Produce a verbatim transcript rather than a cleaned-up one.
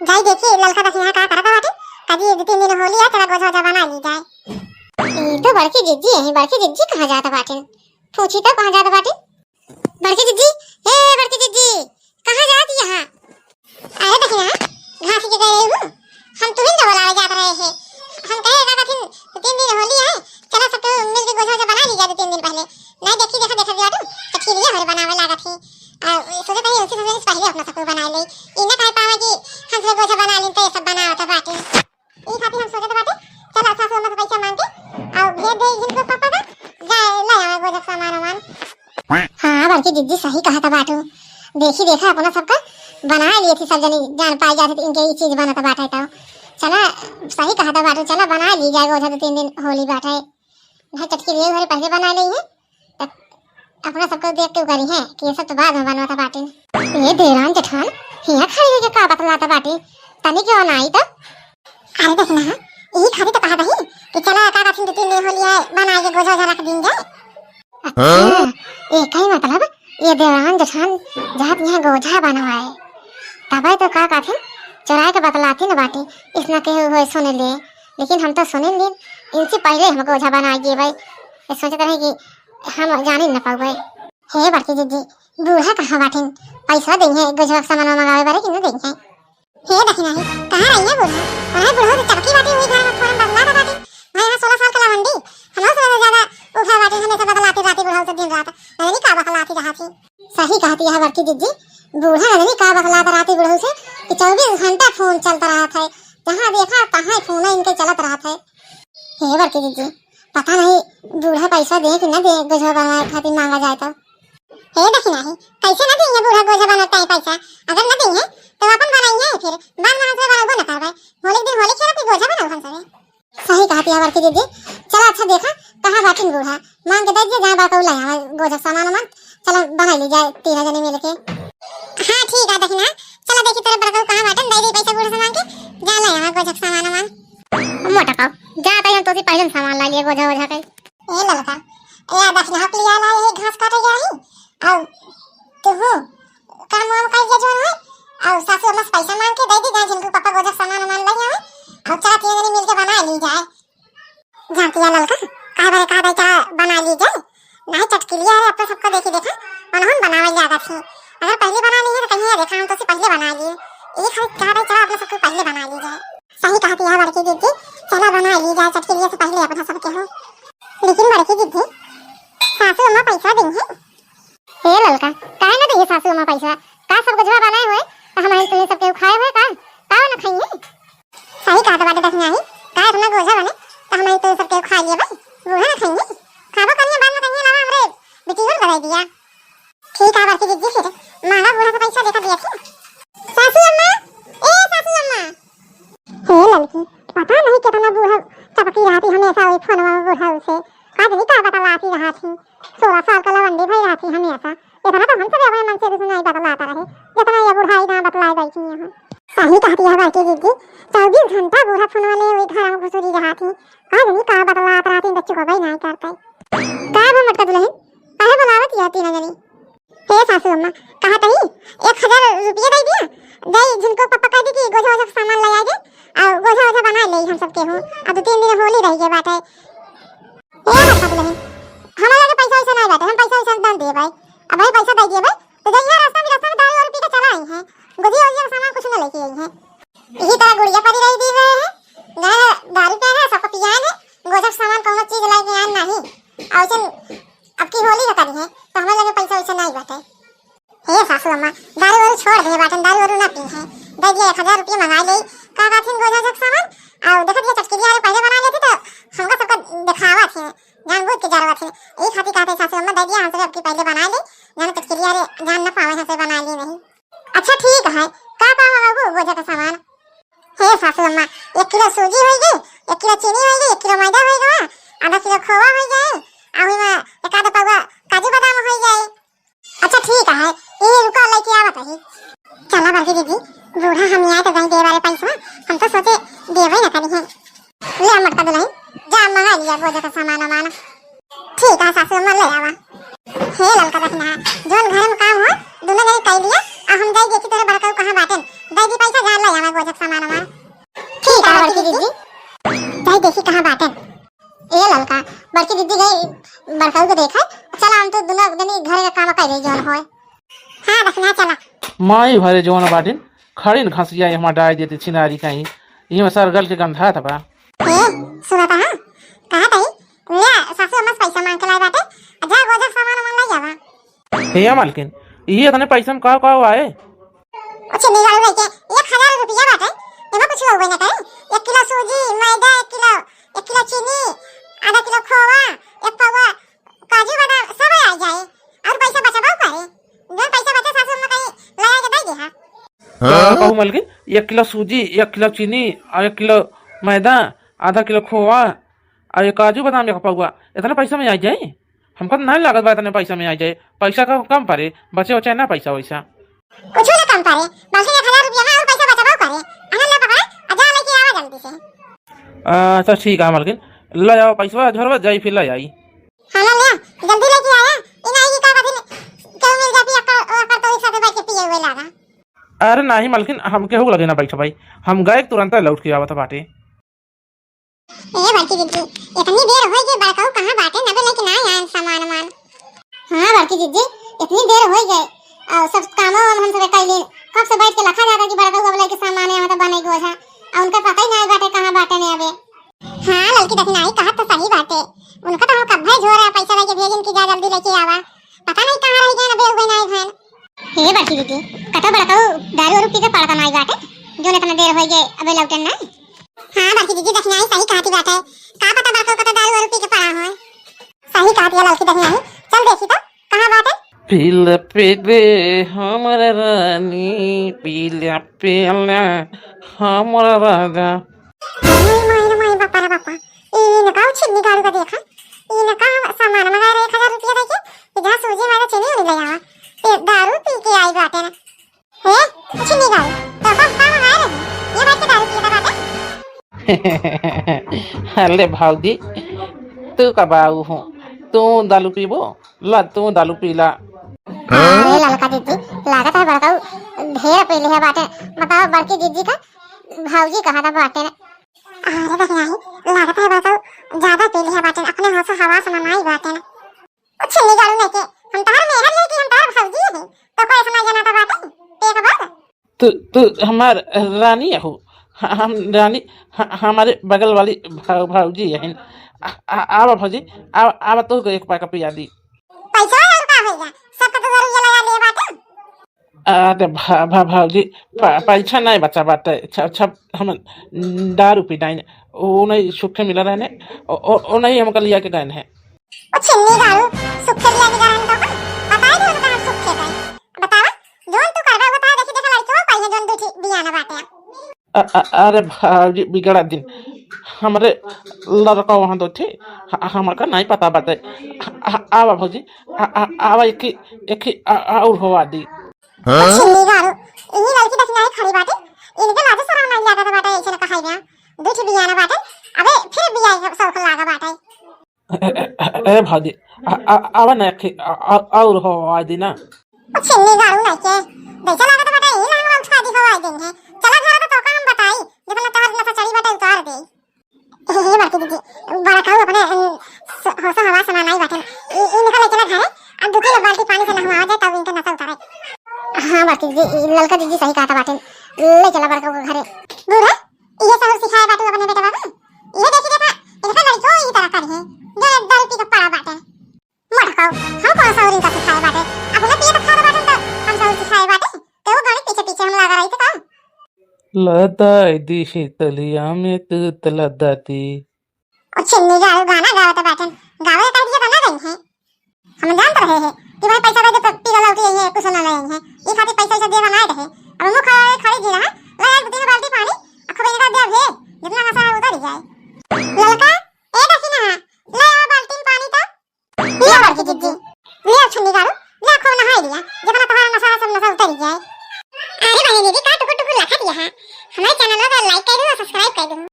जाई देखी ललका दखिनहा का करत बाटे, कदी दू तीन दिन होली है, चला गोझा ओझा बना ली जाए। ई तो बड़की जिज्जी है, बड़की जिज्जी कहाँ जात बाटे? पूछी तो कहाँ जात बाटे? बड़की जिज्जी, ए बड़की जिज्जी, कहाँ जात यहाँ? अरे दखिनहा, घास के गए हूँ, हम तुहिन के बुलावे जात रहे हैं। हम कहे का कथिन, दू तीन दिन होली है, चला सब मिल के गोझा ओझा बना ली जाए दू तीन दिन पहले। नहीं देखी, देखा, देखा जादू, तो खीरिया हर बनावे लागत है। आ, सोचे कहीं उसी समय से पहले अपना सबको बना ले। इन्हें कहे पावा कि हम सब गोझा बना लें तो ये सब बनावत बाटे। ई खातिर हम सोचत बाटे, चल अच्छा से ओमा से पैसा मांग के, आ, भेज दे इनको पापा का, जाए ले आवे गोझा के सामान वामान। हाँ, बड़की जिज्जी सही कहत बाटू। देखी देखा अपना सबका बना लिए थी सब जनी, जान पाई जाती इनके ई चीज बनत बाटे तो। चला, सही कहत बाटू, चला बना ली जाए गोझा, दो तीन दिन होली बाटे। भाई चटकी लिए घरे पहले बना ली है। त अपना सबको देख के करी है कि ये सब तो बाद में बनवाता बाटे। ए देरान जेठान, हिया खड़ी होके का बतलाता बाटे? तनी क्यों ना आई तो? अरे देख ना, यही खातिर तो कहा बही कि चला का कथिन दो तीन दिन होली है, बना के गोझा ओझा रख दीन जाए। अच्छा, ए कई मतलब, ये देरान जेठान जात यहाँ गोझा बनवाए, तबे तो का कथिन चुराए के बतलाती न बाटे, इसना के हुए सुन ले, लेकिन हम तो सुने ली, इनसे पहले हम गोझा बना गए भाई। ये सोचत रहे कि हम जाने न पावे। हे बड़की जिज्जी, बूढ़ा कहाँ बाटिन? पैसा देंगे गोझवा के सामान मंगावे बारे कि न देंगे? हे दखिनहा, कहाँ रही है बूढ़ा? अरे बूढ़ा तो चपकी बाटी हुई घर में फोरन बदला था बाटी। भाई यहाँ सोलह साल का लवंडी, हम लोग से ज्यादा उठा बाटी, हमेशा बदलाती रहती बूढ़ा से दिन रात। नहीं का बदलाती रहती। सही कहती है बड़की जिज्जी, बूढ़ा नहीं का बदलाता रहती बूढ़ा से कि चउबीस घंटा फोन चलता रहत है, जहाँ देखा तहाँ फोन इनके चलत रहत है। हे बड़की जिज्जी, पता नहीं बूढ़ा पैसा दे कि न दे, गोझवा बनवाए खातिर मांगा जाए तो। हे दखिनहा, कैसे न देंगे बूढ़ा गोझा बनवाए पैसा? अगर न देंगे तो अपन बनाइए फिर, बाद में हमसे बनाबो न करबे। होली के दिन होली खेलब कि गोझा बनाऊ हम सबे। सही कहती है बड़की जिज्जी। चला अच्छा देखा कहाँ बाटिन बूढ़ा, मांग के दे दिया, जहाँ बाका उलाई हमारे गोझा सामान वामान, चला बना ली जाए तीनों जने मिल के। हाँ ठीक है दखिनहा, चला देखी तोरे बड़का कहाँ बाटिन, दे दे पैसा बूढ़ा सामान के, जा लाई हमारे गोझा सामान वामान। मोटका, जा ताई हम तोसे पहले सामान ला लिए गोझा ओझा के। ए ललका, ए आ दखिनहा के लिया ला, यही घास काटे गया ही। अब तू हूँ काम वाम कर जे जोन है, और सासू अम्मा से पैसा मांग के दे दी, जा झिनकू पापा गोझा सामान वामान ले आवे, और चला तीन जने मिल के बना ली जाए। जानती है ललका, कहा बारे कहा दाई चला बना ली जाए, नहीं चटकी लिया है अपने सबका देखी देखा, उन्होंने बनावे जाता थी। अगर पहले बना ली है तो कहीं देखा हम तो से पहले बना लिए, ये खाली कहा दाई चला अपने सबको पहले बना ली जाए। सही कहती है बड़की दीदी, चला बना ली जाए, चटकी लिए से पहले अपना सबके हो। लेकिन बड़की दीदी, सासू अम्मा पैसा दी है। ए ललका, काहे ना देही सासू अम्मा पैसा? का सब गोझवा बनाए हुए? तो हम तुमने सबके खाए हुए का? का ना खाइए? सही कहत बाटे दखिनहा, का इतना गोझा बने? तो हम तुमने सबके खा लिए भाई, बूढ़ा ना खाइए। खाबो करिए, बाद में कहिए लावा हमरे बिटियों को दे दिया। ठीक है बड़की दीदी, फिर मांगा बूढ़ा से पैसा देखा दिया थी। सासू अम्मा, ए सासू अम्मा। हे ललकी, पता नहीं कितना बूढ़ा चपकी रहती हमेशा वही फोनवा में बूढ़ा उसे। का जानी का बतलाती रहती। सोलह साल का लवंडी भई रहती हमेशा। इतना तो हम सब अपने मन से भी सुनाई बतलाता रहे, जितना ये बुढ़ाई ना बतलाए बैठी यहाँ। सही कहती है बड़की दीदी, चउबीस घंटा बूढ़ा फोनवा ले वही घर में घुसुरी रहती। का जानी का बतलात रहती, बच्चों को भाई नहीं करते। का भा मोटका दुलहिन, काहे बुलावत या तीनों जनी? हे सासू अम्मा, कहा तही एक हजार रुपया दे दिया, दे झिनको पापा कह दी कि गोझा ओझा के सामान ले आए, और गोझा ओझा बना ले हम सबके हूँ, अब दो तीन दिन होली रह गए बाटे। ए बता दे, हमारे लगे पैसा वैसा नहीं बाटे, हम पैसा वैसा ना दे भाई। अब भाई पैसा दे दिए भाई, तो जइया रास्ता में, रास्ता में दारू वारू पी के चला आई हैं, गोझा ओझा के सामान कुछ ना लेके आई हैं। यही तरह गुड़िया परी रही दी रहे हैं, गए दारू पी रहे, सबको पियान है, गोझा के सामान कौनो चीज लेके आन नहीं। और अब की होली का करी है, तो हमारे लगे पैसा वैसा नहीं बाटे। हे सासू अम्मा, दारू वारू छोड़ दे बाटन, दारू वारू ना पी है। दे दिया एक हजार रुपया मंगा ले, का कहथिन गोझा ओझा के सामान, और देखा दिया चटकी दिया, अरे पहले बना लेती तो हमका सबका दिखावा थे, जानबूझ के जरूरत है। यही खातिर कहते सासू अम्मा दे दिया हमसे, अब की पहले बना ले, जान चटकी दिया, अरे जान ना पावे हमसे बना ली नहीं। अच्छा ठीक है, का का मंगाबू गोझा के सामान? हे सासू अम्मा, एक किलो सूजी होई गई, एक किलो चीनी होई गई, एक किलो मैदा होई गवा, आधा किलो खोवा होई जाए, आ ओही में एक आधा पौवा काजू बादाम होई जाए। अच्छा ठीक है, ये रुका लेके आवत है। चला बड़की दीदी, बूढ़ा हम यहाँ तो गई दे बारे पैसा, हम तो सोचे देवे न करी है। ले मोटका दुलहिन, जा मंगा लिया गोझा का सामान वामान। ठीक है सासू अम्मा, ले आवा। हे ललका दखिनहा, जोन घर में काम हो, दोनों जने कर लिया, आ हम जाई देखी तोरे बड़का कहाँ बाटेन, दे दी पैसा, जा ले आवा। जब सामान हमार। ठीक है बड़की दीदी, जाई देखी कहाँ बाटे। ए ललका, बड़की दीदी गई बड़काऊ के देखे। चला हम तो दुनो जनी घर के काम कइ रही जौन होए। हाँ दखिना चला। माई भरे जौन बाटिन, खड़ी न घसिया हमार डाई देती छिनारी कहीं। ये में सरगल के गंधात बा। ए, सुनता हाँ? कहा तई? ले, सासू अम्मा से पैसा मांग के लाए बाटे। जा गोजर सामान वामान ले जावा। हे मालकिन, ये इतने पैसा में का का आए? ओ छिन्नी गाड़ू लइके एक हजार रुपया बाटे, एमा कुछ होबे ना करे। एक किलो सूजी, मैदा, एक किलो, एक किलो चीनी, आधा किलो खोवा, एक पौवा काजू बादाम, सब आ जाए। और पैसा बचाबो करे, जो पैसा बचे सासू अम्मा कहीं लगा के दे दे हा। का कहू मालकिन, एक किलो सूजी, एक किलो चीनी, और एक किलो मैदा, आधा किलो खोवा, और ये काजू बादाम एक पौवा, इतना पैसा में आ जाए? हमका तो नहीं लागत बा इतने पैसा में आ जाए। पैसा का कम पड़े, बचे उचे ना पैसा वैसा। कुछ ना कम पड़े, बल्कि एक हजार रुपया में और पैसा बचाबो करे। अनल ला पकड़ा, आ जा लेके आवा जल्दी से। अच्छा ठीक है मालकिन, ले जाओ पैसा, झोरवा जाई फिर ले आई। हाँ ना ले, जल्दी लेके आया। ई नहीं कि का कथी केहू मिल जाती, अक्का, अक्का तो एक साथ बैठ के पिए हुए लागा। अरे नहीं मालकिन, हम केहू लगे ना बैठ भाई, हम गए तुरंत लौट के आवत बाटे। ए बड़की दीदी, इतनी देर होई गई, बड़काऊ कहाँ बाटे? नबे लेके ना आयन सामान वामान। हाँ बड़की दीदी, इतनी देर होई गई, और सब कामो हम, हम सब कैली। कब से बैठ के लखा जाता कि बड़काऊ अब लेके सामान है, मतलब बने गोझा, और उनका पता ही नहीं बाटे कहाँ बाटे ने अबे। हाँ ललकी दखिनाई, कहा तो सही बाटे, उनका तो हम कब्बे झोरा पैसा लेके भेजिन कि जा जल्दी लेके आवा, पता नहीं कहाँ रह गए, अबे हुए नहीं भैन। हे बड़की दीदी, कतो बड़काऊ दारू वारू पी के पड़त नाई बाटे, जोन इतना देर होई गए अबे लौटन ना। हाँ बड़की दीदी, दखिनाई सही कहती बाटे। का पता बड़काऊ कतो दारू वारू पी के पड़ा होए। सही कहती है ललकी दखिनाई, चल देखी तो कहाँ बाटे। पीला पीले हमर रानी, पीला पीला हमर राजा। माई, माई रे माई, बापा रे बापा। इनका उ छिन्नी गाड़ू का देखा, इनका हम सामान मंगाए रहे एक हजार रुपया देके, कि जहाँ सूजी मैदा चीनी उनी ले आवा, ते दारू पी के आई बाटे ना। हे, छिन्नी गाड़ू, तो का, का मंगाए रहे? ये बात के दारू पिए का बाटे? अरे भौजी, तू का बाऊ हो, तू दारू पीबो? ला, तू दारू पी ला। अरे ललका दीदी, लागत है बड़काऊ ढेर पी लिहे बाटे। बताओ, बड़की दीदी का भौजी कहा था बाटे ने। अरे बहिनाई, लागत है बड़काऊ ज्यादा पी लिहे बाटे, अपने होश हवास में नाई बाटे ने। ओ छिन्नी गाड़ू नहीं के, हम तोहर मेहर है कि हम तोहर भौजी है, तो कोई ऐसा नहीं जाना था बाटे, ते एक बार। तू, तू हमार रानी अहू। ह-, हम रानी, ह-, हमारे बगल वाली भा-, भौजी हइन। आ, आ, आवा भौजी, आवा, आवा, तोहके एक पैक पिया दी। पैसा और का होइगा? सब तो तू जरूर लगा ले बाटे। अरे भा-, भा-, भौजी, प-, पैसा नहीं बचा बाटे। छ-, छ-, हम दारू पी डाइन, ओ नहीं सूखे मिला रहने, ओ, ओ, ओ नहीं हमका लिया के गए हैं। ओ छिन्नी गाड़ू, सुखे लिया के गरम तो का? बताई दे उनका हम सुखे का। बतावा, जोन तू करबे बतावा, देखी देखा लड़के हो पाई है जोन दू ठी बियाना बाटे। अ-, अ-, अरे भौजी बिगड़ा दिन, हमरे लड़का वहाँ दो ठी, ह-, हमका नहीं पता बाटे। ह-, ह-, आवा भौजी, आ, आ, आवा एक ही, एक ही, आ, आ, और होवा दी। ओ छिन्नी गाड़ू, इही लड़की देखी नहीं खड़ी बाटे, इनके लाजे शरम नहीं लागत बाटे, ऐसे न कहाई ना। दू ठी बियाना बाटे, अबे फिर बियाह के शौक लागा बाटे। ए, ए, ए, ए, भाजी, आ, आ, आवा ना, एक, आ, आ, और हो, आ दी ना। ओ छिन्नी गाड़ू नहीं के, जैसा लागत बाटे, यही लांग वांग छुआ दी हो, आ देंगे। चला घर तो तोका हम बताई, जितना तोहर नशा चढ़ी बाटे, उतार दे। ए, ए, बड़की दीदी, बड़ा कहू अपने, अम, स-, होश हवास में नाई बाटे। इ-, इनका ले चला घरे, अब दू तीन बाल्टी पानी से नहवावा जाए, तब इनका नशा उतारे। हाँ, बड़की दीदी, इ ललका दीदी सही कहता बाटे, ले चला बड़का घरे। बूढ़ा, इहे सहूर सिखाए बाटू अपने बेटवा का? इहे देखी देखा, इनका लड़को यही तरह करी है, जो दारू पी के पड़ा बाटे। मटकाओ, हम कौन सहूर इनका सिखाए बाटे? अपने पिए तो खात बाटे तो हम सहूर सिखाए बाटे। तो वो गाड़ी पीछे पीछे हम लगा रही थे का? लदाई दी शीतलिया में तू तलदाती। ओ छिन्नी गाड़ू गाना गावत बाटन, गावे का दिया बना गई है। हम जानत रहे हैं कि भाई पैसा दे दे तो पी लो लौटी है, कुछ ना नहीं है। ई खातिर पैसा वैसा देवा ना रहे। अब मुंह खड़ा खड़ी जी रहा, ले एक दो तीन बाल्टी पानी, आ खूब इनका दे भे, जितना नशा है उतर जाए। ललका, ए दखिना, ले आओ बाल्टी में पानी तो। ले बड़की दीदी, ले छिन्नी गाड़ू, ले खूब नहाई लिया, जितना तुम्हारा नशा है सब नशा उतर जाए। अरे बहनी दीदी, का टुकुर टुकुर लखा दिया है? हमारे channel को like कर दो और subscribe कर दो।